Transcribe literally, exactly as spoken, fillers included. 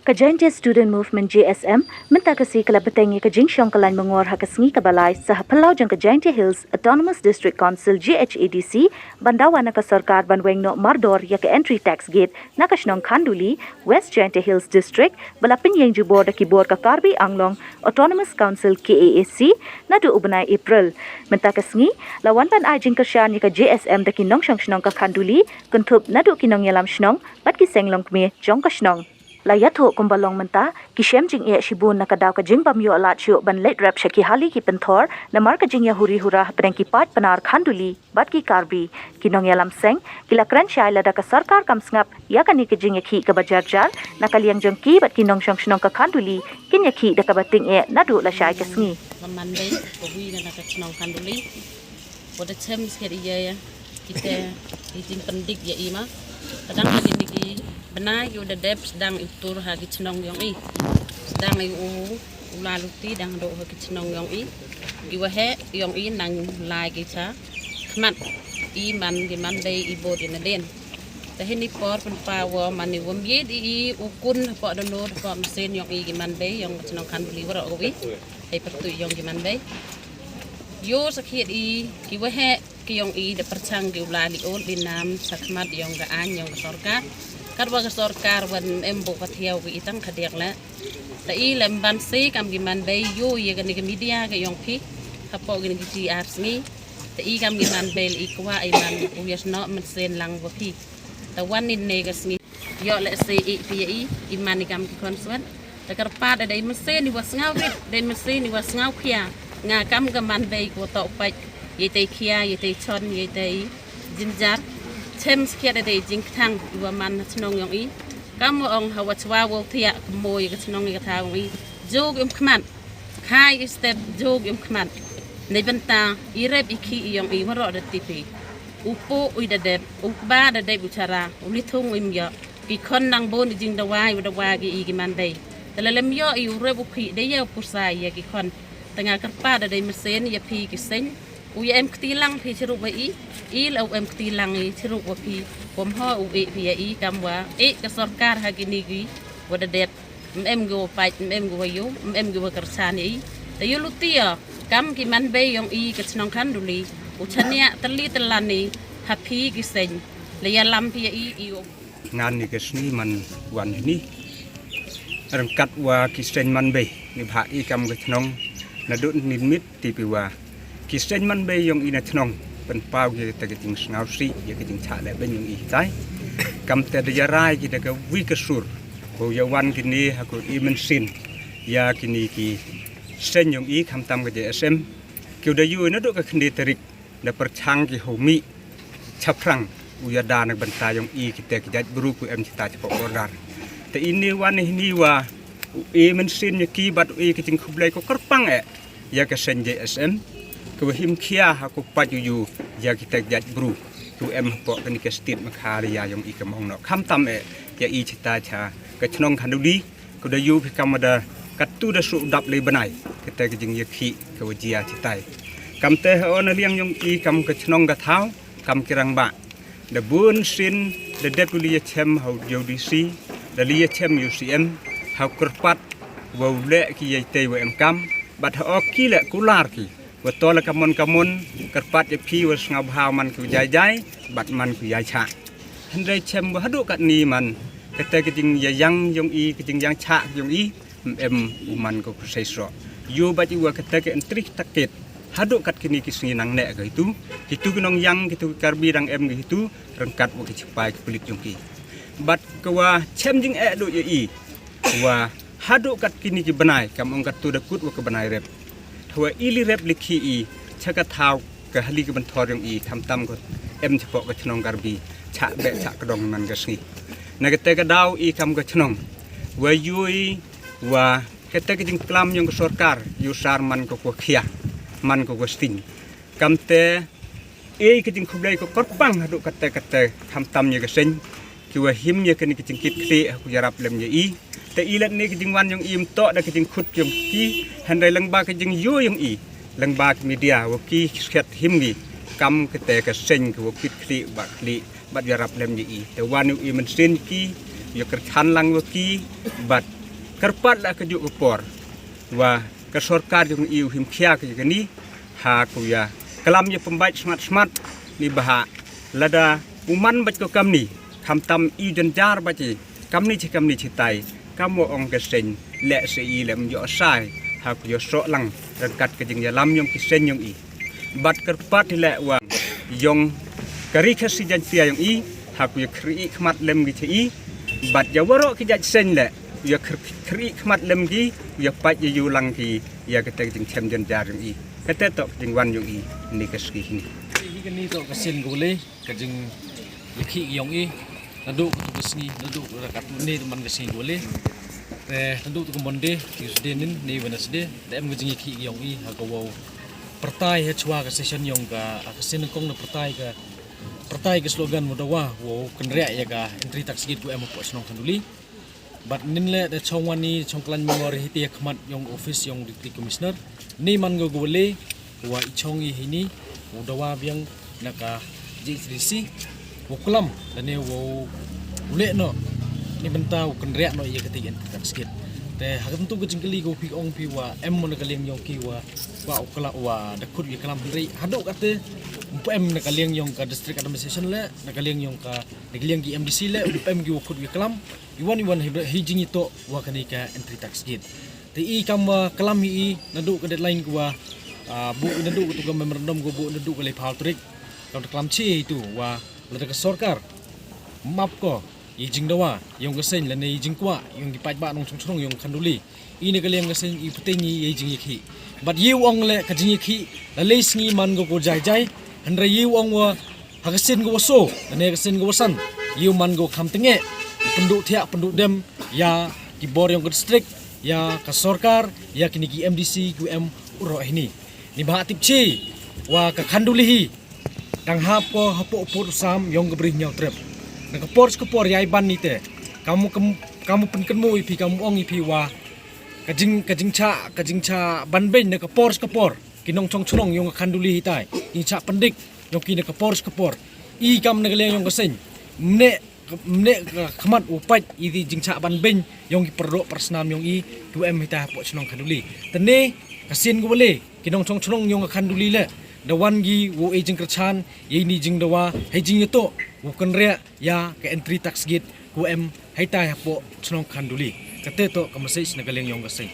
Ka Jaintia Student Movement J S M mynta ka sngi ka la bteng ïa ka jingshong ka lain mangor ha ka sngi kaba lai sa ha phyllaw jong ka Jaintia Hills Autonomous District Council J H A D C, ban dawa na ka sorkar ban weng noh mardor ïa ka entry tax gate na ka shnong Khanduli, West Jaintia Hills District, ba la pynïeng jubor da ki bor ka Karbi Anglong Autonomous Council K A A C naduh u bnai April. Mynta ka sngi la wan ban ai jingkyrshan ïa ka J S M da ki nongshong shnong ka Khanduli, kynthup naduh ki nongïalam shnong bad ki seng longkmie jong ka shnong. La ïathuh kumba long mynta, ki shem jingeh shibun na ka daw ka jingbym ïoh lad shuh ban leit rep sha ki hali ki pynthor namar ka jingïahuri hura hapdeng ki paid Pnar Khanduli bad ki Karbi. Ki nongïalam seng ki la kren shai lada ka sorkar kam sngap ïa kane ka jingïakhih kaba jar jar na ka liang jong ki, bad ki nongshong shnong ka Khanduli kin ïakhih da kaba tyngeh naduh lashai ka sngi. Ka Monday ka wi na ka shnong Khanduli. Wat da chem skhet ïa ïa kita i jingpyndik ïa i ma. Ka dang ha kine ki bnai ïa u da dep sdang i u tur ha ki chnong yong i. Sdang i u u la luti dang do ha ki chnong yong i. I wa he yong i nang lai ki cha khmat i man ki man bei i bot i na den. Ta hini por pynpa wa man i wam yit i u kun hapoh dono hapoh mesin yong i ki man bei yong chnong Khanduli waro wi. Hei pertu yong ki man bei. Yo sakhiat i ki wa he ki yong i da pyrchang ki u la li ol di nam sa khmat yong ka ain yong ka sorkar. Kat wa ka sorkar wan em bo ka thiaw ki i tang ka diak la. Ta i lem ban si kam ki man bei yo ïa kane ka media ka yong phi. Hapoh kine ki T R sngi. Ta i kam ki man bei la i kwah i man u ïas noh mynsen lang wa phi. Ta wan in ne ka sngi. Ïoh leh se i phi ïa i i man i kam ki khon swat. Ta kyrpad da dei mynsen i wa sngaw rit, dei mynsen i wa sngaw khia. Nga kam ka man bei ko tok pait. Ïa tei khia, ïa tei chon, ïa tei jinjar. Chem skhet da dei jingkthang i wa man na chnong yong i. Kam wa ong ha wa chwa wa thiah kmo ïa ka chnong ïa ka thaw yong i. Jog im khmat. Khai i step jog im khmat. Nei bynta i rep i khi i yong i waro da tipi. U po u i da dep, u kba da dep u chara, u li thung u im ïoh. Ki khon nang bon i jing dawai u dawai ki i ki man bei. Te la lem ïoh i u rep u khi da ïa u pusa ïa ki khon. Te nga kyrpad da dei mesen ïa phi ki seng. U ïa em kti lang phi chirup wa i, i la u em kti lang i chirup wa phi. Wam ho u e phi ïa i kam wa e ka sorkar ha kini ki wa da dep. Em em gi wa pait, em em gi wa yu, em em gi wa kyrchan i. Te yu luti ïa kam ki man bei yong i ka chnong Khanduli. U chania tali talani ha phi ki seng. Le ïa lam phi ïa i i u. Ngan ni ka sngi man wan ni. Rangkat wa ki seng man bei ni bha i kam ka chnong. Na dut ni mit ti pi wa ki seng man bei yong i na chnong. Pynpaw ki ta ka jingsngaw si ïa ka jingchah le ben yong i tai. Kam te da ïa rai ki da ka wi ka sur. Ko ïa wan ki ni ha ko i mynsin. Ïa ki ni ki seng yong i kham tam ka J S M. Ki u da yu na dut ka khndi tarik. Da pyrchang ki ho mi chaphrang u ïa da na bynta yong i kita ki jait bru ku em kita chapoh border. Te ini wan ini wa u e mynsin ïa ki bad u e ki jingkhublei ko kyrpang eh ïa ka seng J S M. Ko him khia ha ko pait u yu ïa kita ki jait bru ku em hapoh kani ka state Meghalaya yong i ka mong no kham tam eh ïa i chita cha ka chnong Khanduli. Ko da yu phi kam da katu da su dap le bnai. Kata ka jing ïa khi ka wa jia chitai. Kam te ha on liang yong i kam ka chnong ka thaw kam ki rang ba. Da bun sin da dep li ïa chem ha u D C da li ïa chem u C M ha u kyrpad wa u le ki ïa te wa em kam. Bad ha o ki le kular ki. Wa to la kamon kamon kyrpad ïa phi wa sngaw bha man ku jai jai bad man ku jai cha. Hynrei chem wa haduh kat ni man kata ka jing ïa yang yong i ka jing yang cha yong i em em u man ko ku sei sro. Yu bad i wa kata ka entri takit haduh kat kini ki sngi nang ne ka hitu. Hitu ki nong yang kitu ki Karbi dang em ka hitu rangkat wa ki chipai ki pulit yong ki. Bad ka wa chem jing eh duh ïa i wa haduh kat kini ki bnai kam ong kat tu da kut wa ka bnai rep. Hawa ili rep likhi i cha ka thaw ka hali ka bynthor yong i kham tam ko em chapoh ka chnong Karbi cha be cha ka dong man ka sngi. Na ka te ka daw i kam ka chnong wa yui wa ka te ka jingklam yong ka sorkar yu sar man ko ko khia man ko ko sting. Kam te ei ka jingkhublei ko kyrpang haduh kata kata kham tam ïa ka seng. Ki wa him ïa kani ka jingkit khlieh ha ku ïarap lem ïa i. Te i lat ni ka jingwan yong i mto da ka jingkhut yong ki. Hynrei lang ba ka jingyo yong i lang ba ka media wa ki skhet him ngi. Kam kata ka seng ka wa kit khlieh ba khlieh bad ïarap lem ïa i. Te wan u i mynsin ki ïa kyrkhan lang wa ki bad Kyrpad la ka juk ka por wa ka sorkar jong i u him khia ka jong i ha ku ya klam ya pembaik smat smat ni baha lada uman baik ko kamni khamtam i jan jar baik i kamni chi kamni chi tai kam wa ong ka seng le se i le mjo sai ha ku yo so lang rangkat ka jing ya lam yong ki seng yong i. Bat kyrpad le wa yong kari ka si jan pia yong i ha ku ya kri khmat lem gi chi i. Bat ya waro ki jaj seng le ya kri khmat lem gi ya pat ya yu lang ki ya kata ka jingchem jan jar yong i. Kata tok jingwan yong i ni ka ski hini. Hi ka ni tok ka sien ka wale ka jing ya ki yong i. Nadu ka tu ka sngi nadu ka tu ni man ka sngi ka wale. Te nadu tu ka Monday, Tuesday nin ni Wednesday da em ka jing ya ki yong i ha ka wow. Pertai ha chwa ka session yong ka ka sien kong na pertai ka pertai ka slogan mudawa wow kenria ya ka entry tax gate ku em po snong Khanduli. Bat nin le da chong wani chong klan mengor hiti ya khmat yong office yong deputy commissioner. Ni man go go le wa i chong i hini u dawa biang na ka J H D C wa kulam da ne wa u le no ni benta u kenria no ya kati entry tax gate. Te ha ka tentu ka jingkali go pi ong pi wa em mo na ka liang yong ki wa wa u kala wa da khut wi kalam hynri hadu kate em na ka liang yong ka district administration le na ka liang yong ka na ka liang ki M D C le em ki wa khut wi kalam. Iwan iwan hi jing ito wa kani ka entry tax gate. Te i kam wa kalam i nadu ka deadline ku wa bu nadu ka tu ka memorandum ku bu nadu ka le phaw trik. Kam ta kalam chi itu wa lada ka sorkar map ko i jing dawa yong ka seng lane i jing kwa yong ki paid ba nong chong chong yong Khanduli. I ne ka liang ka seng i puteng i i jing i khi. Bat i ong le ka jing i khi la le sngi man go ko jai jai. Hynre i ong wa ha ka sien go so ne ka sien go san i man go kham tenge. Pendu thiak pendu dem ya ki bor yong ka district ya ka sorkar ya kini ki M D C ku em uro hini. Ni ba tip chi wa ka Khanduli hi dang hap ko hapo pot sam yong ka brih nyau trep. Na ka por ka por yai ban ni te kamu kamu penkenmu ipi kamu ong ipi wa ka jing ka jingcha ka jingcha ban ben na ka por ka por ki nong chong chong yong ka Khanduli hitai ki cha pendik yong ki na ka por ka por. I kam na ka liang yong ka seng mne mne ka khmat u pait i di jingcha ban ben yong ki perdo persnam yong i tu em hitai hapo chnong Khanduli. Tene ka sien go le ki nong chong chnong yong ka Khanduli le da wan gi wo e jing kerchan ye ni jing dawa he jing to wo kenria ya ka entry tax gate ku em hitai hapo chnong Khanduli. Kate to ka message na ka liang yong ka seng.